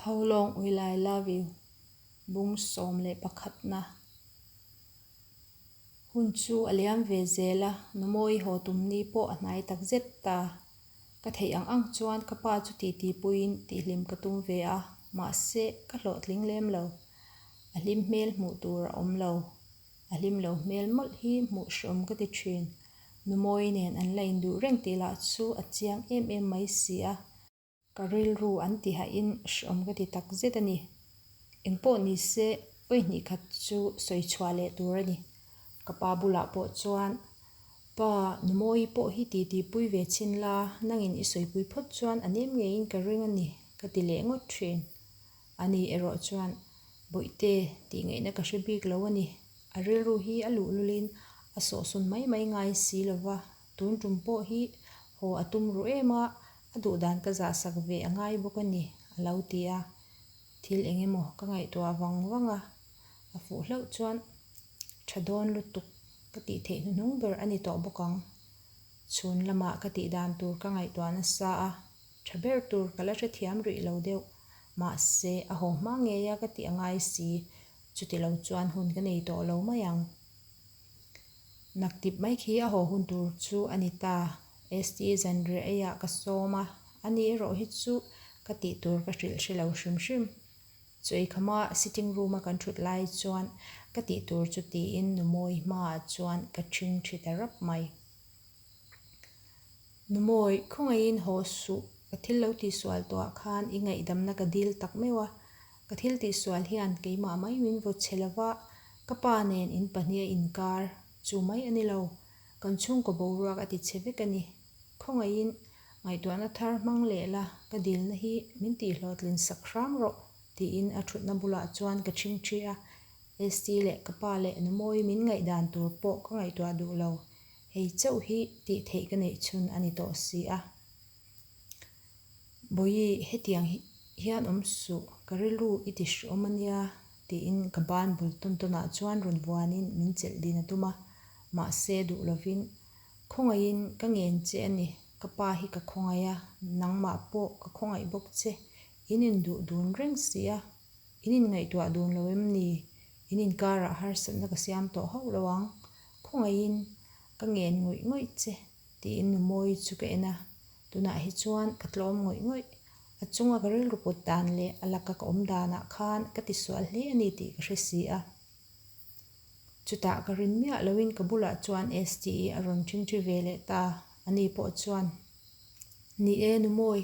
How long will I love you? Bung 11 na. Hun chu a liam ve zel a, Numawi haw tum ni pawh a hnai tak zet ta. Ka theih ang ang chuan ka pa chu titi puiin tihhlim ka tum ve a, mahse ka hlawhtling lem lo. A hlim hmel hmuh tur a awm lo. A hlim lo hmel mawlh hi hmuh hreawm ka ti thin. Numawi nen an la induh reng tih lah chu a chiang em em mai si a. Ka rilru an ti hahin hreawm ka ti tak zet a ni. Engpawh ni se vawi hnih khat chu sawi chhuah leh tur a ni. Ka pa bulah pawh chuan, Pa, Numawi pawh hi titi pui ve chhin la, nangin i sawipui phawt chuan a nem ngeiin ka ring a ni, ka ti leh ngawt thin. Ani erawh chuan, Bawihte, tih ngaihna ka hre bik lo a ni. A rilru hi a luhlulin a sawhsawn mai mai ngai si lo va, tun tum pawh hi haw a tum ruh em a, a duhdan ka zahsak ve a ngai bawk a ni, a lo ti a. Thil eng emaw ka ngaihtuah vang vang a, a fuh hlauh chuan tha dawn lutuk ka tih theih hnuhnung ber a ni tawh bawk ang. Chhun lamah ka tih dan tur ka ngaihtuah nasa a, tha ber tur ka la hrethiam rih lo deuh. Mahse, a haw hma ngei a ka tih a ngai si, chuti lo chuan hun ka nei tawh lo mai ang. Naktip mai khi a haw hun tur chu a ni ta. ST zanriah eiah ka sawm a, ani erawh hi chu ka tih tur ka hrilh hre lo hrim hrim. Chawikhama sitting room a kan thut lai chuan ka tih tur chu tiin Numawi hmaah chuan ka ṭhing ṭhi ta rap mai. Numawi, khawngaihin haw suh, ka thil lo tihsual tawhah khan i ngaihdamna ka dil tak meuh a, ka thil tihsual hian keimah mai min vaw che lova, ka pa nen in pahnih a inkar chu mai a ni lo, kan chhungkaw boruak a ti che vek a ni. Khawngaihin ngaihtuahna thar hmang leh la, ka dilna hi min tihhlawhtlin sak hram rawh, tiin a thutna bulah chuan ka chhingthi a, ST leh ka pa leh Numawi min ngaihdan tur pawh ka ngaihtuah duh lo. Hei chauh hi tih theih ka neih chhun a ni tawh si a. Bawihi, hetiang hian awm suh, ka rilru i ti hreawm a nia, tiin ka ban bul tawn tawnah chuan rawn vuanin min chelh din a tum a. Mahse, duh lovin, Khawngaihin ka ngen che a ni, ka pa hi ka khawngaih a, nangmah pawh ka khawngaih bawk che, in induh dun reng si a. In inngaihtuah dun lo em ni? In inkarah harsatna ka siam tawh hauh lo ang. Khawngaihin ka ngen ngawih ngawih che, tiin Numawi chu ka en a. Tunah hi chuan ka tlawm ngawih ngawih. A chunga ka rilru put dan leh a laka ka awm danah khan ka tisual hle a ni tih ka hre si a. Chutah ka rin miah loin ka bulah chuan STE a rawn ṭhingṭhi ve leh ta. Ani pawh chuan, Ni e, Numawi,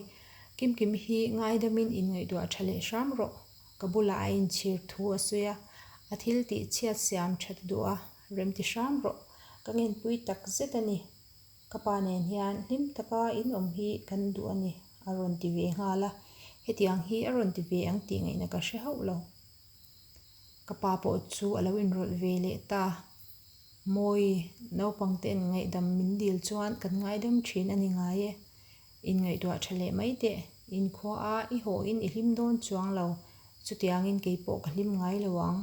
Kimkim hi ngaidamin inngaihtuah ṭha leh hram rawh. Ka bulah a inchhir thu a sawi a, a thil tih chhiat siam ṭhat duh a, rem ti hram rawh. Ka ngenpui tak zet a ni. Ka pa nen hian hlim taka in awm hi kan duh a ni, a rawn ti ve nghal a. Hetiang hi a rawn ti ve ang tih ngaihna ka hre hauh lo. Ka pa pawh chu a lo inrawlh ve leh ta. Mawi, naupang te'n ngaihdam min dil chuan kan ngaidam thin a ni ngai e. Inngaihtuah tha leh mai teh, inkhua a i hawhin i hlim dawn chuang lo, chutiangin kei pawh ka hlim ngai lo ang.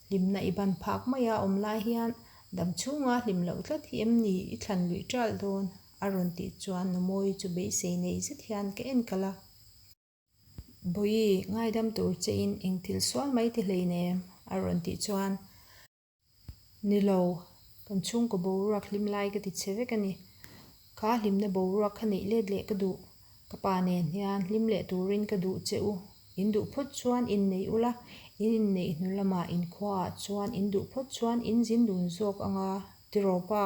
Hlimna i ban phak maia awm lai hian dam chhunga hlim loh tlat hi em ni i thlan luih ṭalh dawn? a rawn tih chuan Numawi chu beisei nei zet hian ka en kalh a. Bawihi, ngaidam tur chein eng thil sual mai ti hleinem? a rawn tih chuan. Ni lo, kan chhungkaw boruak hlim lai ka ti che vek a ni. Kha hlimna boruak kha neih let leh ka duh. Ka pa nen hian hlim leh turin ka duh che u. In duh phawt chuan inneih ula, in inneih hnu lamah inkhuaah chuan in duh phawt chuan in zin dun zawk anga tiraw pa,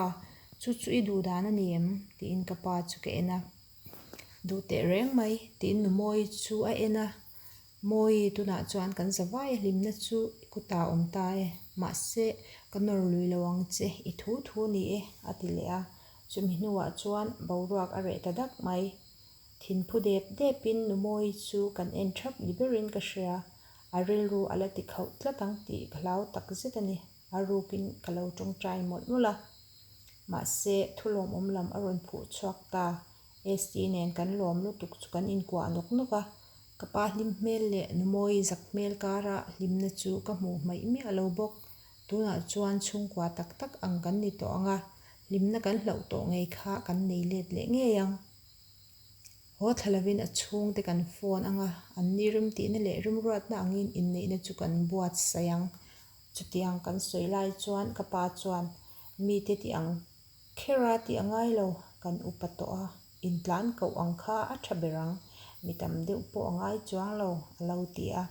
chu chu i duh dan a ni em? tiin ka pa chu ka en a. Duh teh reng mai, tiin nu Mawi chu a en a. Mawi, tunah chuan kan zavai a hlimna chu i kutah a awm ta e. Mahse, ka nawr lui lo ang che, i thu thu a ni e, a ti leh a. Chumi hnuah chuan boruak a reh ta dak mai. Thinphu dep depin nu Mawi chu kan en thap ni berin ka hria. A rilru a la ti khauh tlat ang tih ka hlau tak zet a ni. A rukin ka lo tawngtai mawlh mawlh a. Mahse, thulawmawm lam a rawn phuh chhuak ta. ST nen kan lawm lutuk chu kan inkuah nawk nawk a. Ka pa hlim hmel leh Numawi zak hmel kara hlimna chu ka hmuh hmaih miah lo bawk. Tunah chuan chhungkua tak tak ang kan ni tawh ang a, hlimna kan hlauh tawh ngei kha kan nei let leh ngei ang. Haw thla lovin a chhungte kan phone ang a, an ni remtihna leh remruatna angin inneihna chu kan buatsaih ang. Chutiang kan sawi lai chuan ka pa chuan mite tih ang kher a tih a ngai lo, kan upa tawh a, intlan koh ang kha a tha ber ang, mi tam deuh pawh a ngai chuang lo, a lo ti a.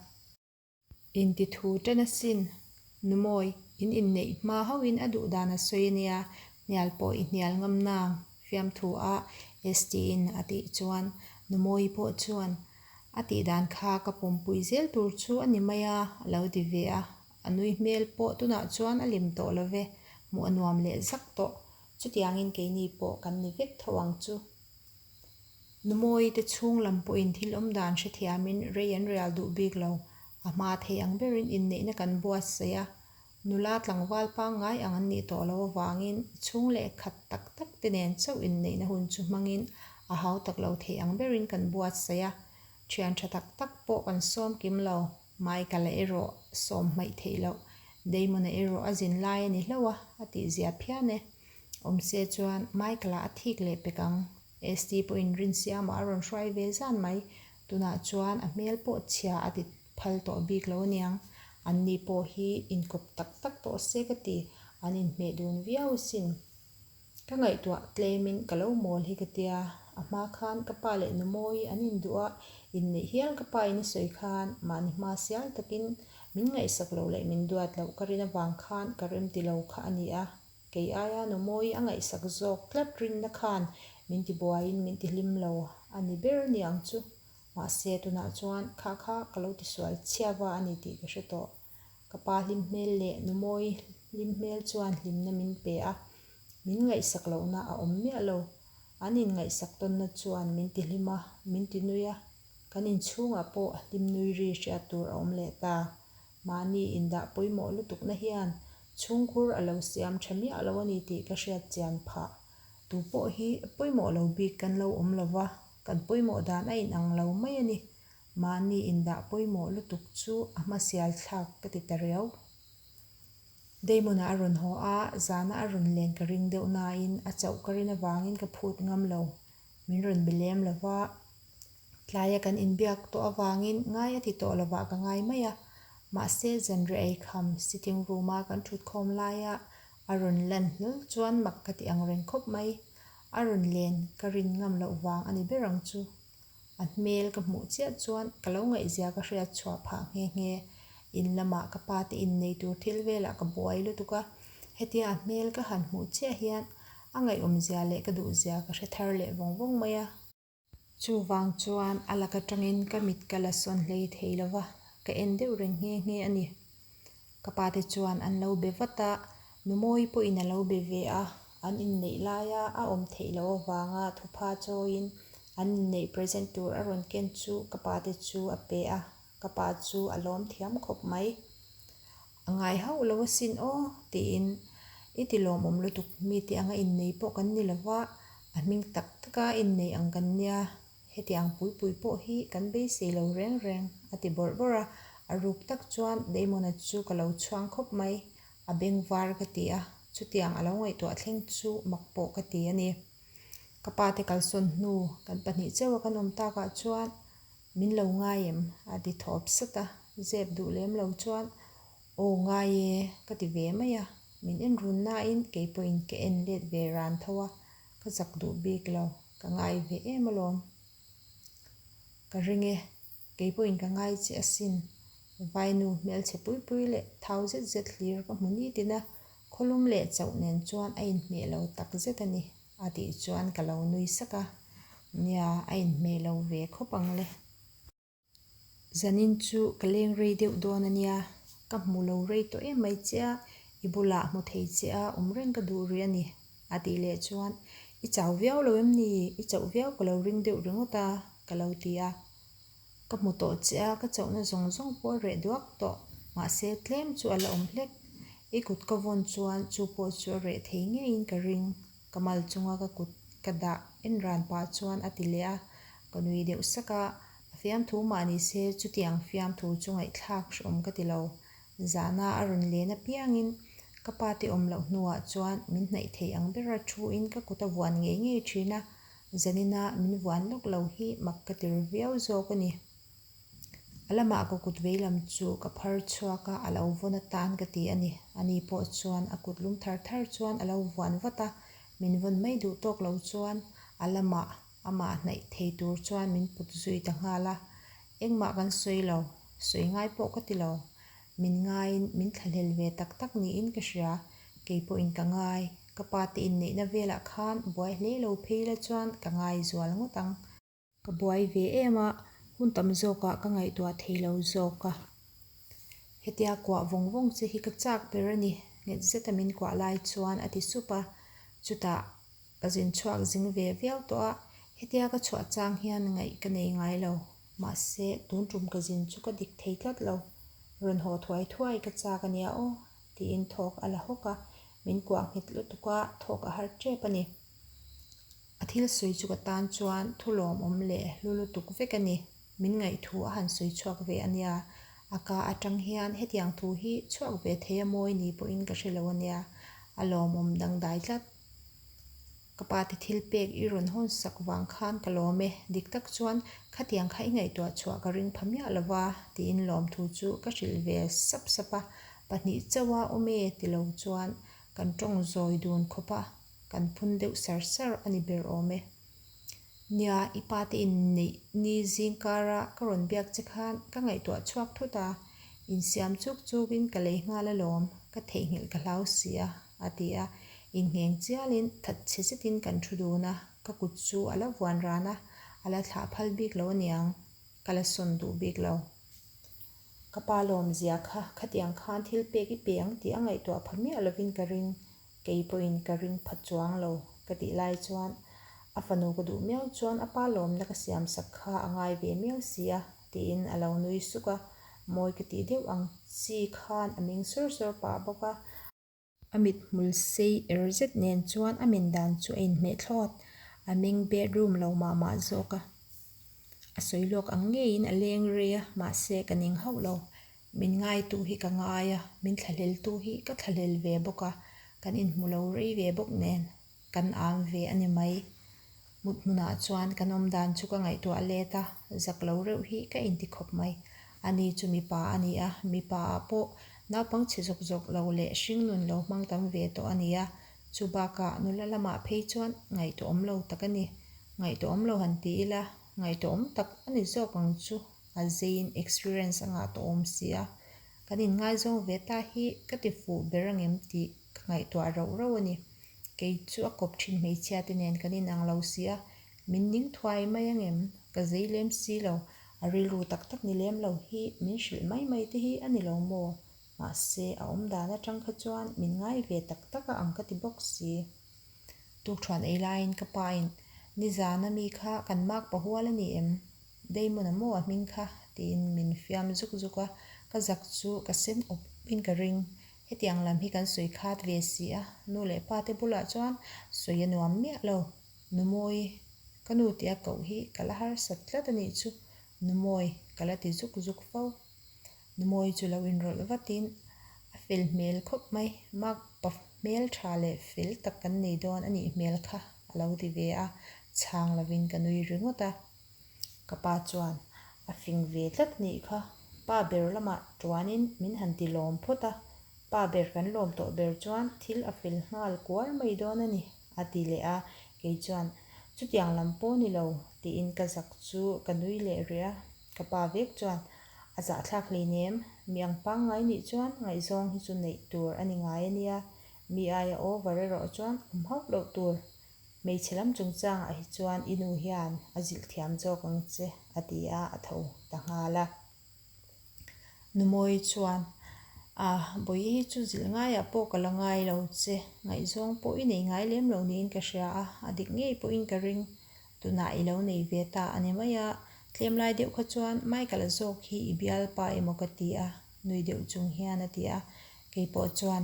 Inti thu tan asin, Numawi, in inneih hma hauhin a duh dan a sawi ania, hnial pawh i hnial ngam nang, fiamthu a ST-in a tih chuan Numawi pawh chuan a tih dan kha ka pawmpui zel tur chu a ni mai a, a lo ti ve a, a nui hmel pawh tunah chuan a lem tawh lo ve, hmuh a nuam leh zak tawh, chutiangin keini pawh kan ni vek tho ang chu. Numawi te chhung lam pawhin thil awm dan hrethiamin rei an rial duh bik lo. A hma thei ang berin inneihna kan buatsaih a, nula tlangval pangngai ang an nih tawh loh avangin chhung leh khat tak tak te nen chauh inneihna hun chu hmangin a hau tak lo thei ang berin kan buatsaih a, thian tha tak tak pawh kan sawm kim lo. Michael-a erawh sawm hmaih theih loh, Damon-a erawh a zin lai a ni hlauh a, a tihzia phian e. Awm se chuan Michael-a a thik leh pek ang. ST pawhin Rinsiama a rawn hruai ve zan mai. Tunah chuan a hmel pawh chhia a ti phal tawh bik lo aniang. Anni pawh hi inkawp tak tak tawh se ka ti, an inhmeh dun viau asin. Ka ngaihtuah tlemin ka lo mawl hi ka tia, a hma khan ka pa leh Numawi an induh a, inneih hial ka pa in a sawi khan mahni hma sial takin min ngaihsak loh leh min duat loh ka rin avang khan ka remti lo kha a ni a, kei aia Numawi a ngaihsak zawk tlat rinna khan min ti buaiin min ti hlim lo a ni ber niang chu. Mahse tunah chuan kha kha ka lo tisual chhiava a ni tih ka hre tawh. Ka pa hlim hmel leh Numawi hlim hmel chuan hlimna min pe a, min ngaihsak lohna a awm miah lo. An inngaihsak tawnna chuan min ti hlim a, min ti nui a, kan inchhungah pawh hlim nui ri hriat tur a awm leh ta. Mahni indah pawimawh lutukna hian chhungkhur a lo siam tha miah lo a ni tih ka hriat chian phah. Tu pawh hi pawimawh lo bik kan lo awm lo va, kan pawimawh dan a inang lo mai a ni. Mahni indah pawimawh lutuk chu a hmasial thlak ka ti ta riau. Damon-a a rawn haw a, zana a rawn len ka ring deuh nain a chauh ka rin avangin ka phut ngam lo. Min rawn be lem lo va, tlaia kan inbiak tawh avangin ngai a ti tawh lovah ka ngai mai a. Mahse, zanriah ei kham sitting room-a kan thutkhawm laia a rawn lan hlawl chuan mak ka ti angreng khawp mai. A rawn len ka rin ngam loh vang a ni ber ang chu. A hmel ka hmuh chiah chuan ka lo ngaihzia ka hriat chhuah phah nghe nghe. In lamah ka pa te innei tur thil velah ka buai lutuk a, hetia a hmel ka han hmuh chiah hian a ngaihawmzia leh ka duhzia ka hre thar leh vawng vawng mai a. Chuvang chuan a lak atangin ka mit ka la sawn hlei thei lo va, ka en deuh reng nghe nghe a ni. Ka pa te chuan an lo be vat a, Numawi pawhin a lo be ve a, an inneih laia a awm theih loh avanga thupha chawiin an inneih present tur a rawn ken chu ka pa te chu a pe a, ka pa chu a lawm thiam khawp mai. A ngai hauh lo asin aw tiin i ti lawmawm lutuk mite anga innei pawh kan ni lova, a hming tak taka innei ang kan nia. Hetiang puipui pawh hi kan beisei lo reng reng, a ti bawrh bawrh a. A ruk tak chuan Damon-a chu ka lo chhuang khawp mai, a beng var ka ti a, chutiang a lo ngaihtuah thleng chu mak pawh ka ti a ni. Ka pa te kalsawn hnu kan pahnih chauh a kan awm takah chuan min lo ngai em? a ti thawp sat a, zep duh lem lo chuan aw ngai e ka ti ve mai a, min en run nain kei pawhin ka en let ve ran tho a, Ka zak duh bik lo, ka ngai ve em alawm. Ka ring e, kei pawhin ka ngai che asin. Vainu hmelchhe pui pui leh thau zet zet hlir ka hmu nitin a, khawlum leh chauh nen chuan a inhmeh lo tak zet a ni, a tih chuan ka lo nui sak a. Nia, a inhmeh lo ve khawp ang le. Zanin chu ka leng rei deuh dawn a nia, ka hmu lo rei tawh em mai che a, i bulah hmu thei che a awm reng ka duh rih a ni, a tih leh chuan, I chau viau lo em ni? I chauh viau ka lo ring deuh ringawt a, ka lo ti a. Ka hmu tawh che a, ka chauhna zawng zawng pawh a reh duak tawh, mahse tlem chu a la awm hlek. I kut ka vawn chuan chu pawh chu a reh thei ngeiin ka ring. Ka mal chunga ka kut ka dah en ran pah chuan a ti leh a, ka nui deuh sak a, a fiamthu mah ni se chutiang fiamthu chu ngaihthlak hrehawm ka ti lo. Zahna a rawn len apiangin ka pa te awm loh hnuah chuan min hnaih thei ang bera thu in ka kut a vuan ngei ngei thin a. Zanina min vuan lawk lo hi mak ka ti ru viau zawk a ni. A lamah ka kut veilam chu ka phar chhuak a, a lo vawn atan ka ti a ni. Ani pawh chuan a kut lum thar thar chuan a lo vuan vat a, min vawn mai duh tawk lo chuan a lamah amah hnaih thei tur chuan min put zui ta nghal a. Engmah kan sawi lo, sawi ngai pawh ka ti lo. Min ngaiin min thlahlel ve tak tak niin ka hria, kei pawhin ka ngai. Ka pa te inneihna velah khan buai hle lo phei la chuan ka ngai zual ngawt ang. Ka buai ve em a, hun tam zawkah ka ngaihtuah thei lo zawk a. Hetia kuah vawng vawng che hi ka chak ber a ni, nghet zeta min kuah lai chuan a ti sup a. Chutah ka zin chhuak zing ve viau tawh a, hetia ka chhuah chang hian ngaih ka nei ngai lo. Mahse, tun tum ka zin chu ka dik thei tlat lo. Rawn haw thuai thuai ka chak a nia aw, tiin thawk a la hawk a, min kuah nghet lutuk a, thawk a har tep a ni. A thil sawi chu ka tan chuan thu lawmawm leh hlu lutuk vek a ni. Min ngaihthu a han sawi chhuak ve a nia. A ka atang hian hetiang thu hi chhuak ve thei a mawi ni pawhin ka hre lo a nia. A lawmawm dangdai tlat. Ka pa te thil pek i rawn hawn sak vang khan ka lawm e. Dik tak chuan khatiang kha i ngaihtuah chhuah ka ring pha miah lo va tiin lawmthu chu ka hrilh ve sap sap a. Pahnih chauha awm e ti lo chuan kan tawng zawi dun khawp a. Kan phun deuh sar sar a ni ber awm e. Nia, i pa te inneih ni zing kara ka rawn biak che khan ka ngaihtuah chhuak thut a, insiam chuk chukin ka lei nghal alawm, ka theihnghilh ka hlau si a, a ti a. Inngheng chialin thatchhe zetin kan thu dun a, ka kut chu a la vuan ran a, a la thlah phal bik lo aniang, ka la sawn duh bik lo. Ka pa lawmzia kha khatiang khan thil pek i pe ang tih a ngaihtuah pha miah lovin ka ring. Kei pawhin ka ring pha chuang lo ka tih lai chuan a fanu ka duh miau chuan a pa lawmna ka siam sak kha a ngai ve miau si a tiin a lo nui suk a, mawi ka tih deuh ang chi khan a meng sawr sawr pah bawk a. A mithmul sei er zet nen chuan a men dan chu a inhmeh thlawt, a meng bedroom lo mah mah zawk a. A sawi lawk ang ngeiin a leng rei a, mahse ka ning hauh lo. Min ngaitu hi ka ngai a, min thlahleltu hi ka thlahlel ve bawk a, kan inhmu lo rei ve bawk nen kan am ve a ni mai. Mut hmunah chuan kan awm dan chu ka ngaihtuah let a, zak lo reuh hi ka inti khawp mai. Ani chu mipa a ni a, mipa ah pawh naupang chhe zawk zawk lo leh hringnun lo hmang tam ve tawh a ni a, chu bakah nula lamah phei chuan ngaihtuahawm lo tak a ni. Ngaihtuahawm lo han ti ila, ngaihtuahawm tak a ni zawk ang chu. A zeiin experience a ngah tawh awm si a, kan inngaizawng ve ta hi ka ti fuh ber angem tih ka ngaihtuah rauh rauh a ni. Kei chu a kawp thin hmeichhia te nen kan inang lo si a, min ning thuai mai angem? Ka zei lem si lo, a rilru tak tak ni lem lo hi min hrilh mai mai te hi a ni lo maw? Mahse, a awm dan atang kha chuan min ngai ve tak tak a ang ka ti bawk si. Tukthuan ei laiin ka pa in, Nizana mi kha kan mak pahual a ni em? Damon-a maw a hming kha? tiin min fiam zuk zuk a, ka zak chu ka sen awp in ka ring. Hetiang lam hi kan sawi khat ve si a, nu leh pa te bulah chuan sawi a nuam miah lo. Numawi, ka nu tia koh hi ka la harsat tlat a nih chu, Numawi ka la ti zuk zuk fo. Numawi chu lo inrawlh vatin a fel hmel khawp mai, mak pa hmel tha leh fel tak kan nei dawn a nih hmel kha a lo ti ve a, chhang lovin ka nui ringawt a. Ka pa chuan a fing ve tlat nih kha, pa ber lamah tuanin min han ti lawm phawt a, pa ber kan lawm tawh ber chuan thil a fel nghal kuar mai dawn a ni a ti leh a, kei chuan chutiang lam pawh ni lo tiin ka zak chu ka nui leh rih a, ka pa vek chuan a zahthlak hleinem, mi ang pangngai nih chuan ngaihzawng hi chu neih tur a ni ngai a nia, mi aia over erawh chuan awm hauh loh tur. Hmeichhe lam chungchangah hi chuan i nu hian a zilh thiam zawk ang che, a ti a, a tho ta nghal a. Numawi chuan, A, Bawihi hi chu zilh ngaiah pawh ka la ngai lo che, ngaihzawng pawh i nei ngai lem lo niin ka hria a, a dik ngei pawhin ka ring. Tunah i lo nei ve ta a ni mai a, tlem lai deuh kha chuan Michael-a zawk hi i bialpa emaw ka ti a, nui deuh chung hian a ti a. Kei pawh chuan,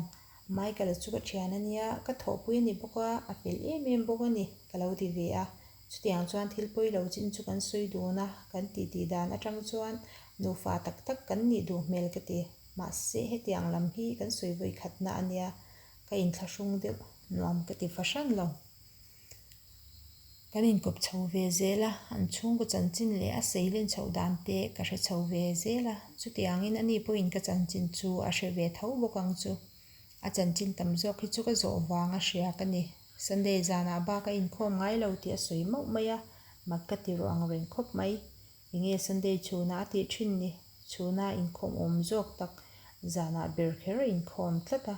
Michael-a chu ka thian a nia, ka thawhpui a ni bawk a, a fel em em bawk a ni, ka lo ti ve a. Chutiang chuan thil pawi lo chin chu kan sawi dun a, kan titi dan atang chuan nufa tak tak kan nih duh hmel ka ti. Mahse, hetiang lam hi kan sawi vawi khatna a nia, ka inthlahrung deuh nuam ka ti fahran lo. Kan inkawp chho ve zel a, an chhungkaw chanchin leh a seilen chhoh dan te ka hre chho ve zel a, chutiangin ani pawhin ka chanchin chu a hre ve tho bawk ang chu. A chanchin tam zawk hi chu ka zawh vang a hria ka ni. Sunday zanah bak a inkhawm ngai lo tih a sawi mauh mai a, mak ka ti ruh ang reng khawp mai. Enge Sunday chhunah a tih thin ni? Chhuna inkhawm awm zawk tak zanah ber kher a inkhawm tlat a.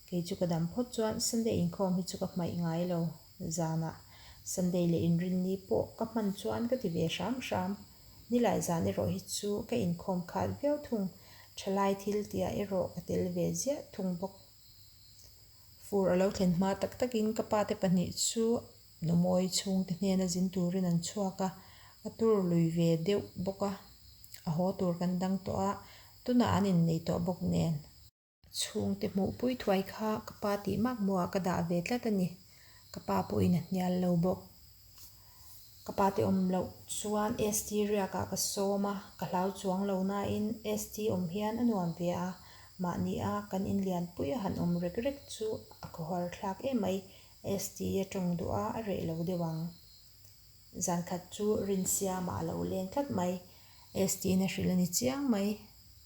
Kei chu ka dam phawt chuan Sunday inkhawm hi chu ka hmaih ngai lo. Zanah Sunday leh Inrinni pawh ka hman chuan ka ti ve hram hram. Nilai zan erawh hi chu ka inkhawm khat viau thung. Thalai thil tihah erawh ka tel ve ziah thung bawk. Fur a lo thlen hma tak takin ka pate pahnih chu Numawi chhungte hnena zin turin an chhuak a, ka tur lui ve deuh bawk a, a haw tur kan dang tawh a, tunah an innei tawh bawk nen. Chhungte hmuhpui thuai kha ka pa tih mak hmuhah ka dah ve tlat a ni. Ka pa pawhin a hnial lo bawk. Ka pa te awm loh chuan ST riakah ka sawm a, ka hlau chuang lo nain ST awm hian a nuam ve a, mahni a kan inlianpui a han awm rek rek chu a khawhar thlak em mai. ST a tawng duh a, a reh lo deuh ang. Zan khat chu Rinsiama a lo leng tlat mai. ST-in a hrilh a ni chiang mai.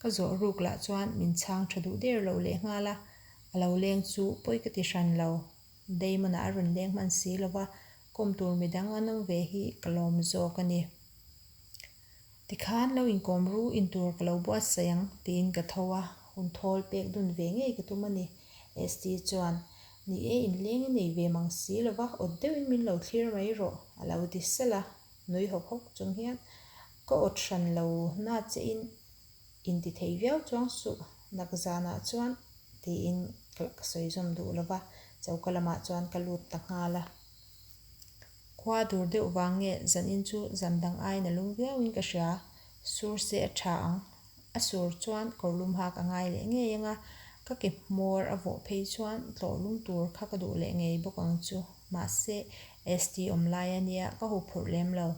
Ka zawh ruk lah chuan min chhang tha duh der lo leh nghal a, a lo leng chu pawi ka ti hran lo. Damon-ah a rawn leng hman si lo va, kawm tur midang an awm ve hi ka lawm zawk a ni. Tikhan lo inkawm ru in tur ka lo buatsaih ang tiin ka tho a, hun thawl pek dun ve ngei ka tum a ni. ST chuan, Ni e, inleng i nei ve mang si lo va, awt deuhin min lo thlir mai rawh, a lo ti salh a. Nui hawk hawk chung hian, Ka awt hran lo na che in inti thei viau chuang suh, nak zanah chuan, tiin ka sawi zawm duh lo va, choka lamah chuan ka lut ta nghal a. Khua dur deuh vang nge zanin chu zan dang aiin a lum viauin ka hria, sur se a tha ang. A sur chuan kawrlum hak a ngai leh ngei ang a, ka ke hmawr a vawh phei chuan tlawh lum tur kha ka duh leh ngei bawk ang chu. Mahse, ST awm lai a nia, ka huphurh lem lo.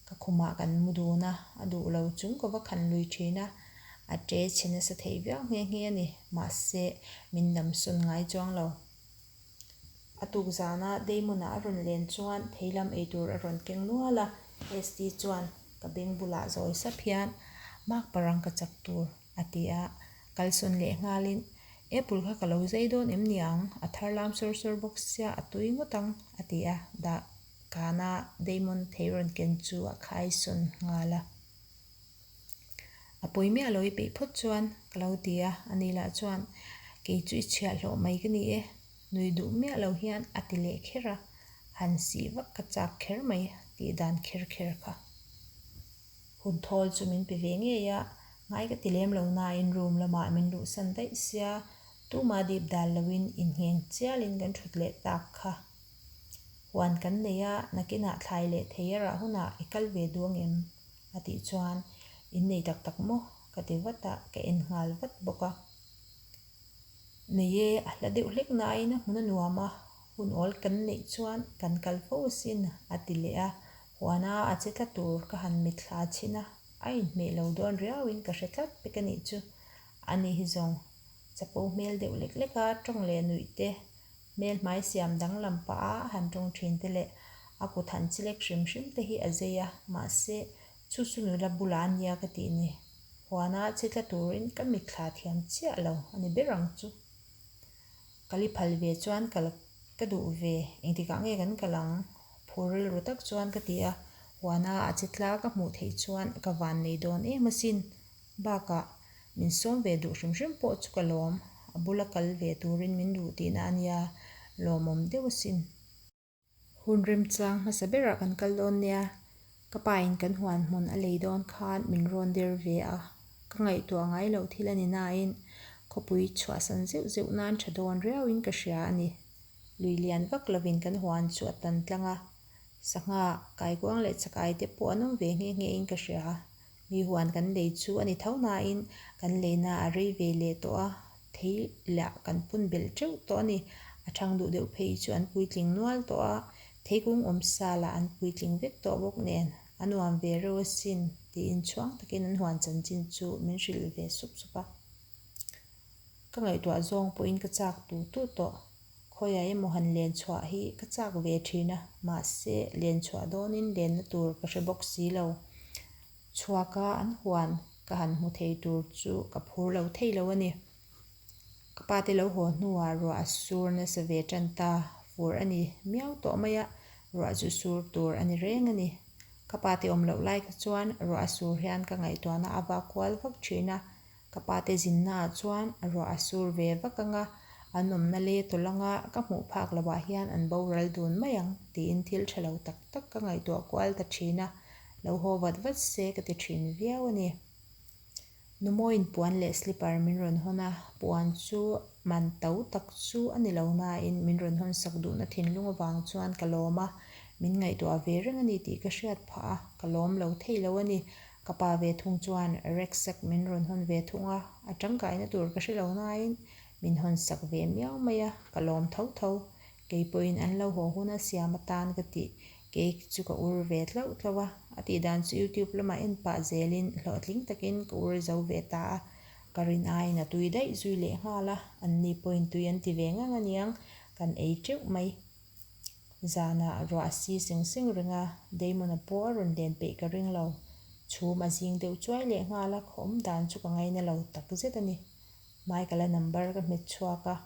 Ka khumah kan mu dun a, a duh lo chung ka va khan lui thin a, a ṭe chhe nasa thei viau nghe nghe a ni. Mahse, min namsawn ngai chuang lo. A tuk zana Damon-a a rawn len chuan thei lam ei tur a rawn keng nual a, ST chuan ka beng bulah zawi sap hian Mark parang ka chak tur a ti a, kalsawn leh nghalin Apple kha ka lo zai dawn em ni ang, a thar lam sawr sawr bawk sia a tui ngawt ang a ti a, dah kana Damon thei rawn ken chu a khaisawn nghal a. A pawi miah lo i peih phawt chuan ka lo ti a, ani lah chuan kei chu i chhiah hlawh mai ka ni e, nui duh miah lo hian a ti leh kher a, han sih vak ka chak kher mai tih dan kher kher kha. Hun thawl chu min pe ve ngei a, ngai ka ti lem lo nain room lamah min luhsan daih sia, tumah dip dal loin inngheng chialin kan thut leh tak kha. Huan kan nei a, nakinah thlai leh thei a rah hunah i kal ve duh angem? A tih chuan, In nei tak tak maw? ka ti vat a, ka en nghal vat bawk a. Nei e, a hla deuh hlek nain a hmun a nuam a, hun awl kan neih chuan kan kal fo asin, a ti leh a. Huana a che tla tur ka han mitthla chhin a, a inhmeh lo dawn riauin ka hre tlat pek a nih chu. Ani hi zawng chapo hmel deuh lek lek a, tawng leh nuih te Hmel hmai siam danglam pah a han tawng thin te leh a kut han chilek hrim hrim te hi a zei a, mahse chu chu nula bulah a nia ka tih ni. Huana che tla turin ka mitthla thiam chiah lo a ni ber ang chu. Kal i phal ve chuan kal ka duh ve, engtikah nge kan kal ang? Phur rilru tak chuan ka ti a, huana a che tla ka hmuh theih chuan ka van nei dawn em asin. Bakah, min sawm ve duh hrim hrim pawh chu ka lawm, a bula kal ve turin min duh tihna a nia, lawmawm deuh asin. Hun remchang hmasa berah kan kal dawn nia, ka pain kan huan hmun a lei dawn khan min rawn der ve a, ka ngaihtuah ngai loh thil a ni nain khawpui chhuahsan zeuh zeuh nan tha dawn riauin ka hria a ni. Lui lian vak lovin kan huan chu a tan tlang a, sangha, kaikuang leh chakai te pawh an awm ve nghe nghe in ka hria. Mi huan kan lei chu a ni tho nain kan leina a rei ve leh tawh a, thei lah kan pun belh teuh tawh a ni. A thang duh deuh phei chu an puitling nual tawh a, theikung awm sa lah an puitling vek tawh bawk nen a nuam ve reuh asin tiin chhuang takin an huan chanchin chu min hrilh ve sup sup a. Ka ngaihtuah zawng pawhin ka chak tu tu tawh. Khawiah emaw han len chhuah hi ka chak ve thin a, mahse len chhuah dawnin lenna tur ka hre bawk si lo. Chhuaka an huan ka han hmu thei tur chu ka phur lo thei lo a ni. Ka pa te lo haw hnuah ruah a sur nasa ve tan ta, fur a ni miau tawh mai a, ruah chu sur tur a ni reng a ni. Ka pa te awm loh lai kha chuan ruah a sur hian ka ngaihtuahna a vak kual vak thin a, Ka pate zinnaah chuan ruah a sur ve vak anga, an awmna lei tawlh anga ka hmuh phak lovah hian an boral dun mai ang tiin thil tha lo tak tak ka ngaihtuah kual ta thin a, lo haw vat vat se ka ti thin viau a ni. Numawiin puan leh slipper min rawn hawn a, puan chu man to tak chu a ni lo nain min rawn hawn sak duhna thinlung avang chuan ka lawm a, min ngaihtuah ve reng a ni tih ka hriat phah a, ka lawm lo thei lo a ni. Ka pa ve thung chuan rucksack min rawn hawn ve thung a, a tangkaina tur ka hre lo nain min hawn sak ve miau mai a, ka lawm tho tho. Kei pawhin an lo haw hun a siam atan ka tih cake chu ka ur ve tlauh tlauh a, a tih dan chu youtube lamah en pah zelin hlawhtling takin ka ur zo ve ta a, ka rin aiin a tui daih zui leh nghal a, anni pawhin tui an ti ve ngang aniang, kan ei teuh mai. Zanah ruah a si seng seng reng a, Damon-a pawh a rawn len peih ka ring lo. Chhum a zing deuh chuai leh nghal a, khaw awm dan chu ka ngaina lo tak zet a ni. Michael-a number ka hmet chhuak a,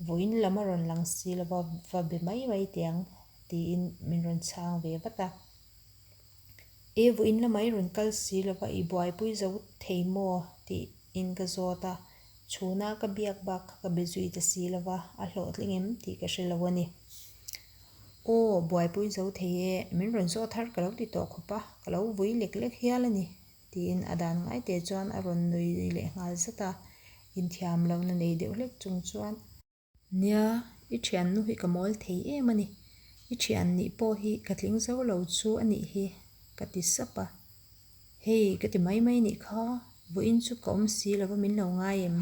Vawiin lam a rawn lang si lo va, va be mai mai teh ang, tiin min rawn chhang ve vat a. E, vawiin lamah i rawn kal si lo va, i buaipui zo thei maw? tiin ka zawt a. Chhuna ka biak bak kha ka be zui ta si lo va, a hlawhtling em tih ka hre lo a ni. Aw, buaipui zo thei e, min rawn zawt har ka lo ti tawh khawp a, ka lo vui lek lek hial a ni, tiin a dan ngai te chuan a rawn nui leh nghal zat a, inthiam lohna nei deuh hlek chung chuan. Nia, i thiannu hi ka mawl thei em a ni. I thian nih pawh hi ka tling zo lo chu a nih hi, ka ti sap a. Hei, ka ti mai mai nih kha, vawiin chu ka awm si lova min lo ngai em?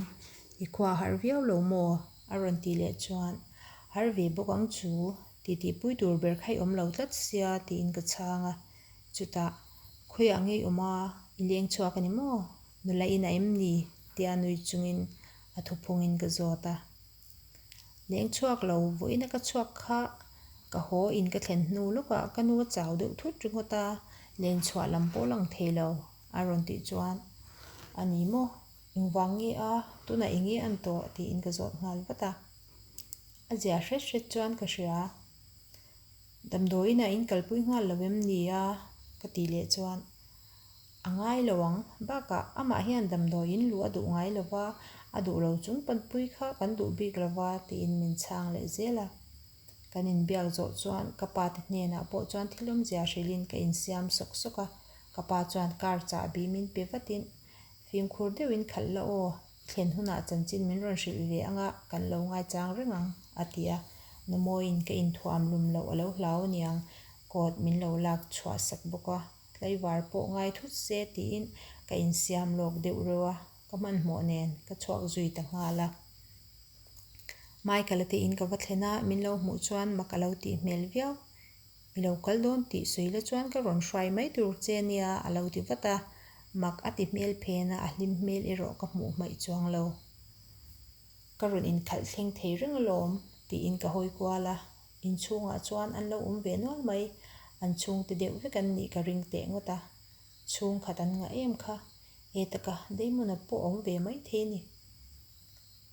I khua a har viau lo maw? A rawn tih leh chuan, Har ve bawk ang chu, titihpui tur ber kha i awm lo tlat sia, tiin ka chhang a. Chutah, Khawiah nge i awm a, i leng chhuak a ni maw? Nula in a em ni? tia nui chungin a thuphungin ka zawt a. Leng chhuak lo, vawiina ka chhuak kha ka haw in ka thlen hnu lawkah ka nu a chau deuh thut ringawt a, len chhuah lam pawh lang thei lo a rawn tih chuan, A ni maw? Engvang nge a? Tunah eng nge an tawh? tiin ka zawt nghal vat a. A zia hret hret chuan ka hria. Damdawiinah in kalpui nghal lo em ni a? ka tih leh chuan. A ngai lo ang. Bakah amah hian damdawi in luh a duh ngai lo va, a duh lo chung panpui kha kan duh bik lo va tiin min chhang leh zel a. Kan inbiak zawh chuan ka pa te hnenah pawh chuan thil awmzia hrilhin ka insiam sawk sawk a. Ka pa chuan car chahbi min pe vatin, Fimkhur deuhin khalh la aw, i thlen hunah chanchin min rawn hrilh ve anga kan lo ngaichang reng ang, a ti a. Numawiin ka inthuam lum loh a lo hlau aniang, coat min lo lak chhuah sak bawk a. Tlaivar pawh ngai thut se tiin ka insiam lawk deuh reuh a, ka hmanhmawh nen ka chhuak zui ta nghal a. Michael-a te in ka va thlen a, min lo hmuh chuan mak a lo tih hmel viau. I lo kal dawn tih sawi la chuan ka rawn hruai mai tur che nia a lo ti vat a, mak a ti hmel phen a, a hlim hmel erawh ka hmuh hmaih chuang lo. Ka rawn inkhalh thleng thei reng alawm tiin ka hawi kual a, Inchhungah chuan an lo awm ve nual mai, an chhungte deuh vek an nih ka ring teh ngawt a, chhungkhat an ngah em kha, e taka Damon-a pawh a awm ve mai thei a ni.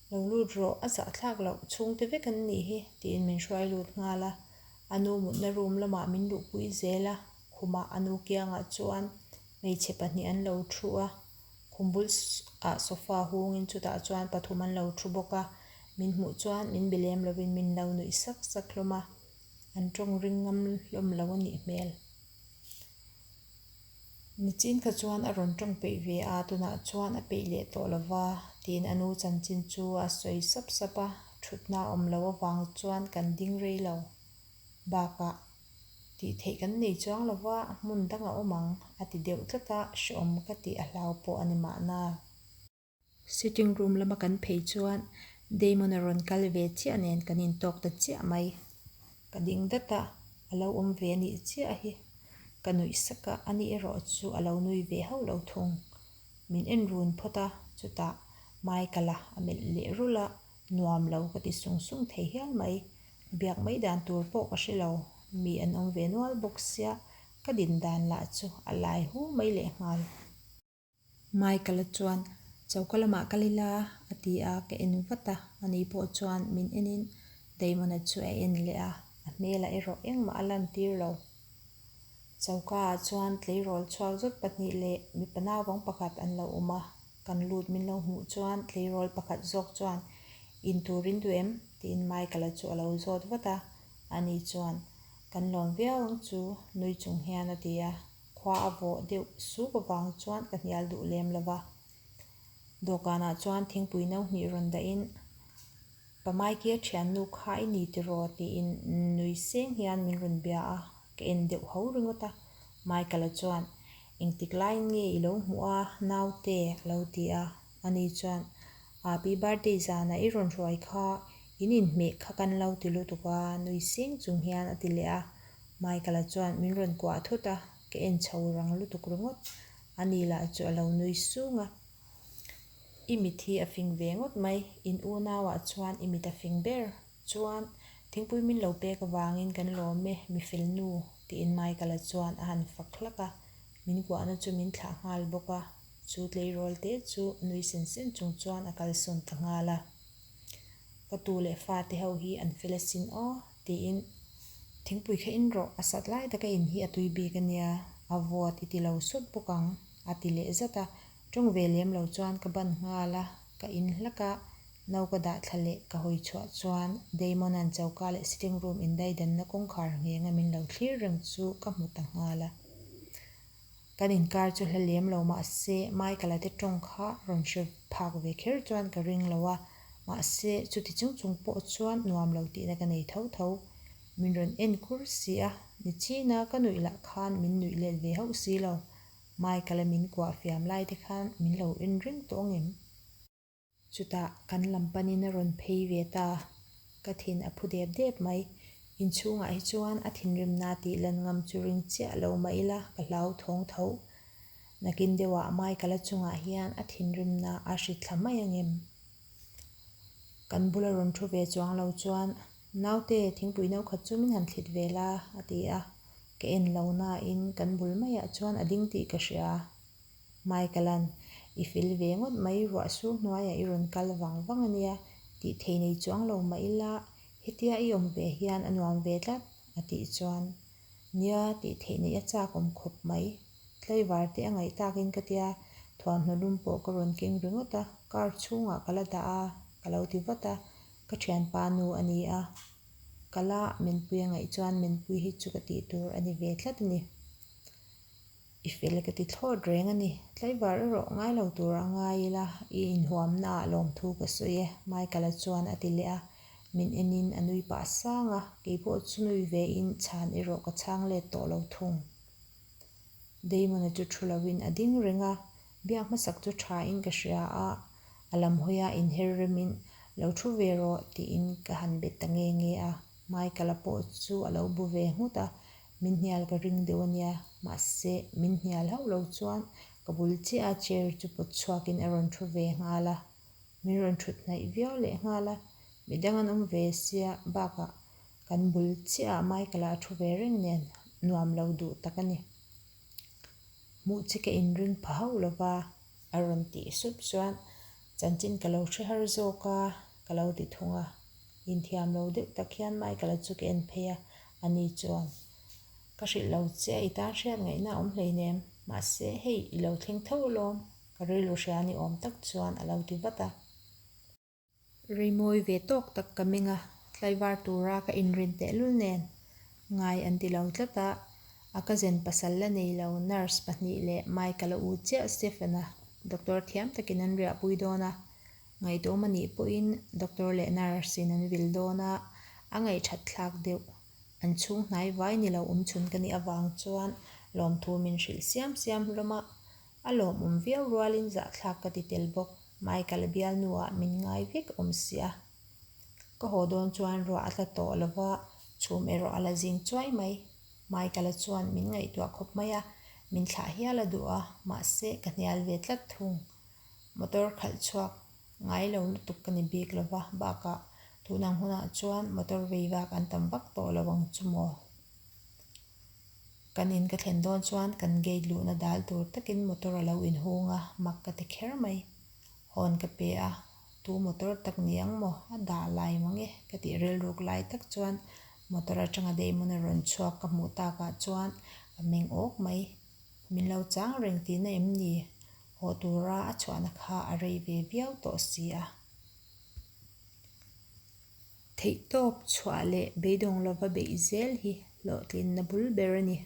Lo lut rawh, a zahthlak loh, chhungte vek an nih hi, tiin min hruai lut nghal a, a nu mutna room lamah min luhpui zel a, khumah a nu kiangah chuan hmeichhe pahnih an lo thu a, Khum bul ah sofa hungin chutah chuan pathum an lo thu bawk a, min hmuh chuan min be lem lovin min lo nuih sak sak hlawm a, an tawng ring ngam hlawm lo a nih hmel. Nichin kha chuan a rawn tawng peih ve a, tunah chuan a peih leh tawh lo va, tiin a nu chanchin chu a sawi sap sap a, thutna a awm loh avang chuan kan ding rei lo. Bakah. Tih theih kan nei chuang lo va, hmun dang a awm ang, a ti deuh tlat a, hrehawm ka tih a hlau pawh a ni mahna. Sitting room lama kan phei chuan Damon a rawn kal ve chiah nen kan intawk ta chiah mai. Ka ding dat a, a lo awm ve a nih chiah hi. Ka nuih sak a, ani erawh chu a lo nui ve hauh lo thung. Min en run phawt a, chutah Michael-a a melh leh rulh a. Nuam lo ka ti sung sung thei hial mai. Biak mai dan tur pawh ka hre lo. Mi an awm ve nual bawk sia, ka din dan lah chu a lai hu mai lehnghal. Michael-a chuan, Choka lamah kal ila, a ti a, ka en vat a. Ani pawh chuan min enin Damon-a chu a en leh a, a hmelah erawh engmah a lantir lo. Choka-ah chuan tleirawl chhuak zawt pahnih leh mipa naupang pakhat an lo awm a, kan lut min lo hmuh chuan tleirawl pakhat zawk chuan, In tur in duh em? tiin Michael-a chu a lo zawt vat a, ani chuan, Kan lawm viau ang chu, nui chung hian a ti a, khua a vawh deuh suk avang chuan ka hnial duh lem lo va. Dawhkanah chuan thingpui no hnih rawn dahin, Pa Mikey-a thiannu kha i ni tiraw? tiin nui seng hian min rawn bia a, ka en deuh ho ringawt a. Michael-a chuan, Engtik laiin nge i lo hmuh a, naute? a lo ti a. Ani chuan, Aa pi birthday zanah i rawn hruai kha, in inhmeh kha kan lo ti lutuk a, nui seng chung hian a ti leh a. Michael-a chuan min rawn kuah thut a, ka en chho rang lutuk ringawt. Ani lah chu a lo nui sung a. I mit hi a fing ve ngawt mai, in unauah chuan i mit a fing ber. Chuan, thingpui min lo pek avangin kan lawm e, mi fel nu, tiin Michael-a chuan a han fak hlak a, min kuahna chu min thlah nghal bawk a, chu tleirawl te chu nui sen sen chung chuan a kalsawn ta nghal a. Ka tu leh fate ho hi an fel asin aw, tiin thingpui kha in rawh, a sat lai taka in hi a tui bik ania, a vawt i ti lo sawt bawk ang, a ti leh zat a. Tawng ve lem lo chuan ka ban nghal a, ka in hlak a, no ka dah thla leh ka hawi chhuah chuan Damon-a'n choka leh sitting room indaidanna kawngkhar nghenga min lo thlir reng chu ka hmu ta nghal a. Kan inkar chu hla lem lo mahse Michael-a te tawng kha rawn hre phak ve kher chuan ka ring lo a, mahse chuti chung chung pawh chuan nuam lo tihna ka nei tho tho. Min rawn en kur si a, nichina ka nuih lah khan min nuih let ve hauh si lo. Michael-a min kuah fiam lai te khan min lo en reng tawh ang em? Chutah kan lam panin a rawn phei ve ta. Ka thin a phu dep dep mai. Inchhungah hi chuan a thinrimna tih lan ngam chu ring chiah lo mah ila ka hlau thawng tho. Nakin deuhah Michael-a chungah hian a thinrimna a hri thla mai ang em? Kan bula rawn thu ve chuang lo chuan, Naute, thingpui no khat chu min han thlit ve la, a ti a. Ka en lo nain kan bul maiah chuan a ding tih ka hria. Michael-a'n, I fel ve ngawt mai, ruah sur hnuaiah i rawn kal vang vang a nia, tih thei nei chuang lo mah ila, hetia i awm ve hian a nuam ve tlat, a tih chuan, Nia, tih theih neih a chak awm khawp mai. Tlaivar te a ngaih takin ka tia, thuamhnaw lum pawh ka rawn keng ringawt a, car chhungah ka la dah a, ka lo ti vat a, ka thianpa nu a ni a. Kala Menpui a ngaih chuan Menpui hi chu ka tih tur a ni ve tlat a ni. I fel ka ti thlawt reng a ni. Tlaivar erawh ngai lo tur a ngai ila, i inhuamnaah lawmthu ka sawi e, Michael-a chuan a ti leh a. Min enin a nui pah sang a, keipawh chu nui vein chhan erawh ka chhang let tawh lo thung. Damon-a chu thu loin a ding reng a, biak hmasak chu thain ka hria a, a lam hawia inher remin, Lo thu ve rawh, tiin ka han bet ta nge nge a. Michael-a pawh chu a lo bu ve nghut a, min hnial ka ring deuh a nia, mahse min hnial hauh lo chuan ka bul chiah a chair chu pawt chhuakin a rawn thu ve nghal a, min rawn thut hnaih viau leh nghal a, midang an awm ve sia bakah kan bul chiah ah Michael-a a thu ve reng nen nuam lo duh tak a ni. Hmuh che ka inring pha hauh lo va, a rawn tih sup chuan chanchin ka lo hre har zawk a, ka lo ti thung a. Inthiam lo deuh tak hian Michael-a chu ka en phei a, ani chuan, Ka hrilh lo che a, i tan hriat ngaihna a awm hleinem, mahse hei i lo thleng tho alawm, ka rilru hria ni awm tak chuan a lo ti vat a. Reimawi ve tawk tak ka meng a, tlaivar tura ka inrin tehlul nen ngai an ti lo tlat a, a cousin pasal la nei lo nurse pahnih leh Michael-a u chiah Stephen-a doctor thiam takin an riahpui dawn a, Ngaihtuahawm a nih pawhin doctor leh nurse in an vil dawn a, a ngaihthat thlak deuh. An chhung hnai vai ni lo awm chhun ka nih avang chuan lawmthu min hrilh siam siam hlawm a, a lawmawm viau rualin zahthlak ka ti tel bawk. Michael-a bialnuah min ngai vek awm sia. Ka haw dawn chuan ruah a tla tawh lo va, chhum erawh a la zing chuai mai. Michael-a chuan min ngaihtuah khawp mai a, min thlah hial a duh a, mahse ka hnial ve tlat thung. Motor khalh chhuak. Ngai lo lutuk ka ni bik lo va, bakah tun ang hunah chuan motor vei vak an tam vak tawh lo ang chu maw? Kan in ka thlen dawn chuan kan gate luhna dal tur takin motor a lo inhung a, mak ka ti kher mai. Hawn ka pe a, tu motor tak ni ang maw? A dah lai mang e ka tih rilruk lai tak chuan motor atanga Damon a rawn chhuak ka hmuh takah chuan ka meng awk mai. Min lo chang reng tihna em ni? Haw tura a chhuahna kha a rei ve viau tawh si a. Theihtawp chhuah leh beidawng lova beih zel hi hlawhtlinna bul ber a ni.